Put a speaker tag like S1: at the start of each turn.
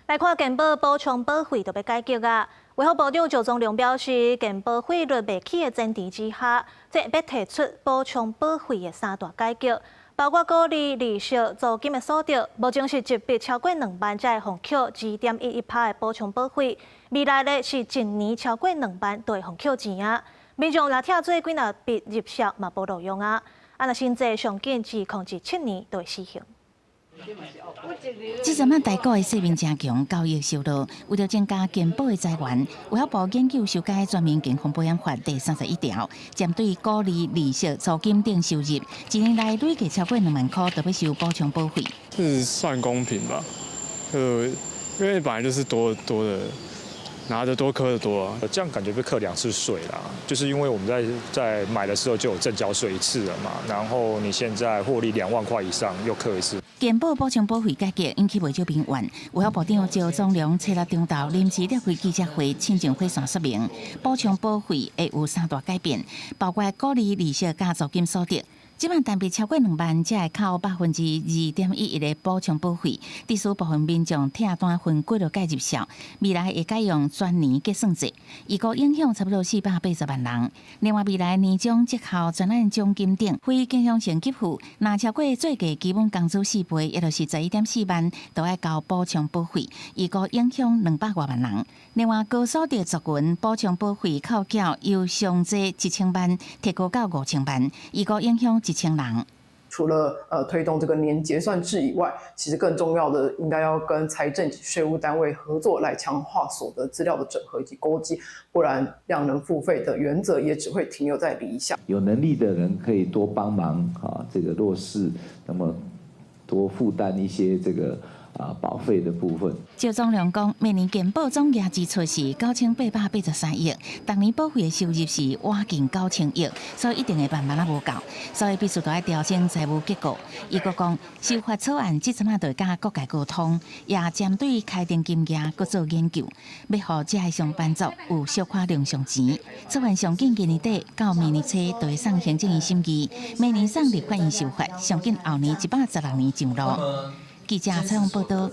S1: 來看健保補充保費就欲改革啊！衛福部長趙宗龍表示，健保費率袂起的前提之下，這欲提出補充保費的三大改革，包括鼓勵利息、租金的所得，目前是一筆超過2萬才會予扣2.11%的補充保費，未來呢是一年超過兩萬就會予扣錢啊！民眾若拆做幾若筆入息嘛無路用啊！啊，若新制上緊2017年就會施行。
S2: 這陣仔台股的勢面誠強，交易受落，為著增加健保的財源，衛福部研究修改全民健康保險法第31條，針對股利、利息、租金等收入，一年內累計超過2萬箍，就欲收補充保費。
S3: 是算公平吧？因為本來就是多多的，拿得多課得多啊。
S4: 這樣感覺被課兩次稅啦，就是因為我們在買的時候就有證交稅一次了嘛，然後你現在獲利2萬塊以上又課一次。
S2: 健保補充保費改革引起袂少民怨，衛福部長趙宗龍初六中晝臨時召開記者會，親情火線說明，補充保費會有三大改變，包括股利、利息佮租金所得。這擺單筆超過兩萬，才會扣2.11%的補充保費。致使部分民眾拆單分幾落屆入數，未來會改用全年結算制，預估影響差不多480萬人。另外，未來年終績效專案獎金等非經常性給付，若超過最低基本工資4倍，也就是11.4萬，都愛交補充保費，預估影響200外萬人。另外，高所得族群補充保費扣繳由上濟1000萬提高到5000萬，預估影響1000人。
S5: 除了推動這個年結算制以外，其實更重要的應該要跟財政及稅務單位合作，來強化所得資料的整合以及勾稽，不然量能付費的原則也只會停留在理想。
S6: 有能力的人可以多幫忙啊，這個弱勢，那麼多負擔一些這個保費的部分。
S2: 趙宗龍講，明年健保總額支出是9883億，逐年保費的收入是倚近9000億，所以一定會慢慢仔無夠，所以必須著愛調整財務結構。伊閣講，修法草案這陣仔就會佮各界溝通，也針對開定金額閣做研究，欲予這个上班族有小可零用錢。草案上緊今年底到明年初就會送行政院審議，明年送立法院修法，上緊後年116年上路。記者採訪報道。